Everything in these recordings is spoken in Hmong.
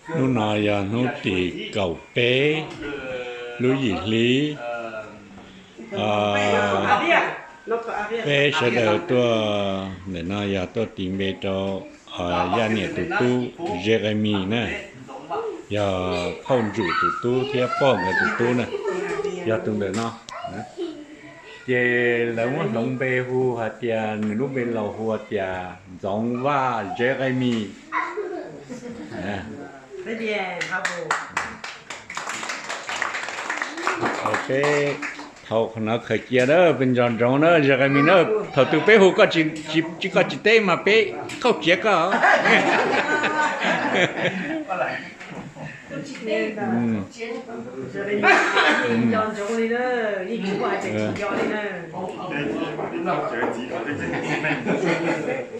Hnub no yog hnub tim kaum peb lub yim hli. Peb sawv daws tuaj, ntawm no yog tuaj tis npe rau Yaj niam tus tub Jeremy na, yog phauj Ntsum tus tub thiab pog nkawd tus tub na, yog tus ntawm no. Ces lawv muab hloov npe hu hais tias, nws lub npe laus hu tias Ntxoov Vaj Jeremy. Peb thaum qhov no khaws cia na, peb nco ntsoov na Jeremy na, thaum twg peb hu koj tsis, koj tsis teb mas peb qauj tsiav koj.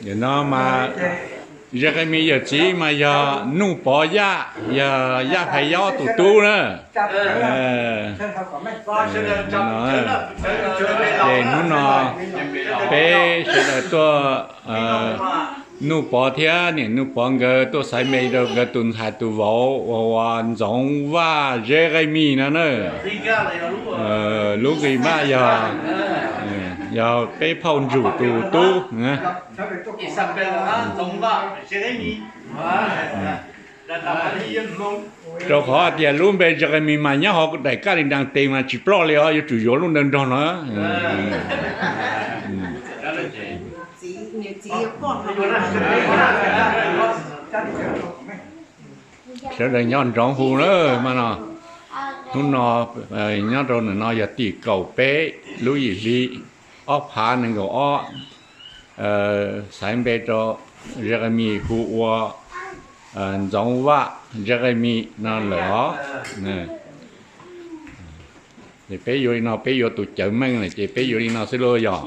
Nim no mas Jeremy yawm txiv mas yog Nuj Pov Yaj, yog Yaj Phais Yob tus tub na. Ces hnub no peb sawv daws tuaj, Nuj Pov thiab niam Nuj Pov nkawd tuaj xaiv npe rau nkawd tus ntxhais tus vauv uas ua Ntxoov Vaj Jeremy no na. Lub nqi maj yog, yog peb phauj Ntsum tus tub. Rau qhov tias lub npe Jeremy mas nyob hauv daim kaj li nraas tes mas tsis ploj li os, yuav tsum yuav lub ntawd nrog no. Sawv daws nco ntsoov hu na mas no. Hnub no nyob rau ntawm no yog tim kaum peb lub yim hli ob phav nees nkaum ob, xaiv npe rau Jeremy hu ua Ntxoov Vaj Jeremy no lawm os. Ces peb yuav li no, peb yuav tus cawv meej lawm ces peb yuav li no xwb lauj yog.